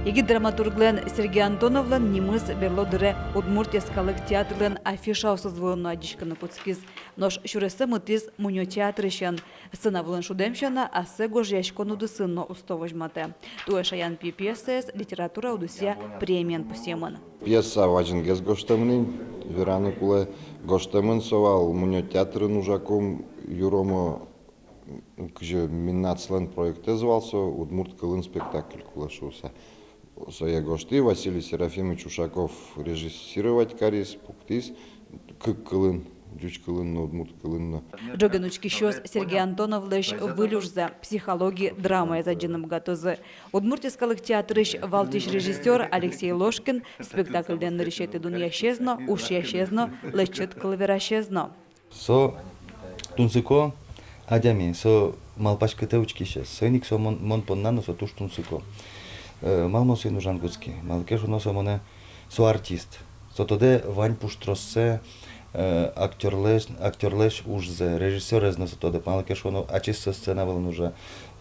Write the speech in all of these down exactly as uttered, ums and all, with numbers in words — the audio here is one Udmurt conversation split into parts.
Егит драматурглэн Сергей Антоновлэн нимыз берло дыре Удмурт йӧскалык театрлэн афишаосыз вылын но адӟиськыны кутскиз. Нош сюрессэ мытӥз мунё театрысен. Сцена вылын шудэм сяна, ассэ гожъяськон удысын но усто возьматэ. Туэ «Шаян пи» пьесаез литература удысъя премиен пусъемын. Пьеса вазьгес гожтэмын ини, вераны кулэ, гожтэмын со вал мунё театрын ужакум юромо, кызьы Миннацлэн проектэз вал со, удмурт кылын спектакль кулэ шуыса. Сое гожтӥ, Василий Серафимович Ушаков режиссировать кариз, пуктӥз кык кылын, ӟуч кылын но, удмурт кылын но. Ӝоген учкисьёс Сергей Антоновлэсь выль ужзэ, психологи драмаез адӟыны быгатозы. Удмурт йӧскалык театрысь валтӥсь режиссёр Алексей Ложкин спектакльлэн нырысетӥ дунъясез но, ушъясез но, лэчыт кылверасез но. Со тунсыко адями, со малпаськытэ учкисез. Соин ик со мон, мон понна но со туж тунсыко. Э, малы мон соин ужаны кутски? Малы ке шуоно, со монэ, со артист. Со тодэ вань пуштроссэ, э, актёрлэсь, актёрлэсь ужзэ, режиссёрез но со тодэ. Малы ке шуоно, ачиз со сцена вылын ужа.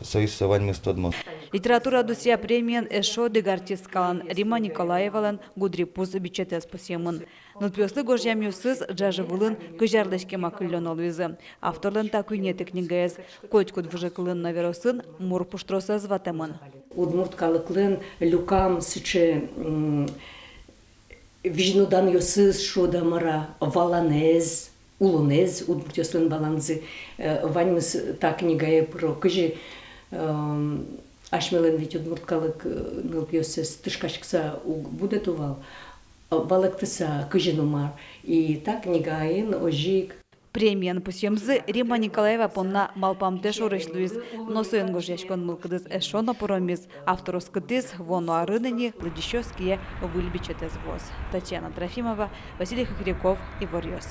Соиз со ваньмыз тодмо. Литература удысъя премиен эшшо одӥг артисткалэн, Римма Николаевалэн «Гудырипуз» бичетэз пусъемын. Нылпиослы гожъямъёсыз ӝажы вылын кызь арлэсь кема кыллёно луизы. Авторлэн та куинетӥ книгаез котькуд выжыкылын но веросын мур пуштросэз ватэмын. Удмурт калыклэн люкам сыӵе, м, визьноданъёсыз, шуод-а мар-а, валанэз, улонэз, удмуртъёслэн валанзы, э, ваньмыз та книгае пыро. Кызьы, эм, асьмелэн ведь удмурт калык, э, нылпиоссэс тышкаськыса уг будэту вал. Валэктыса, кызьы но мар. И та книгаын озьы ик. Премиен пусъемзы Римма Николаева понна малпамтэ шорысь луиз, но соин гожъяськон мылкыдыз эшшо но пыромиз. Автор оскытӥз, вуоно арын ини лыдӟисьёс кие выль бичетэз вуоз. Татьяна Трофимова, Василий Хохряков, «Иворъёс».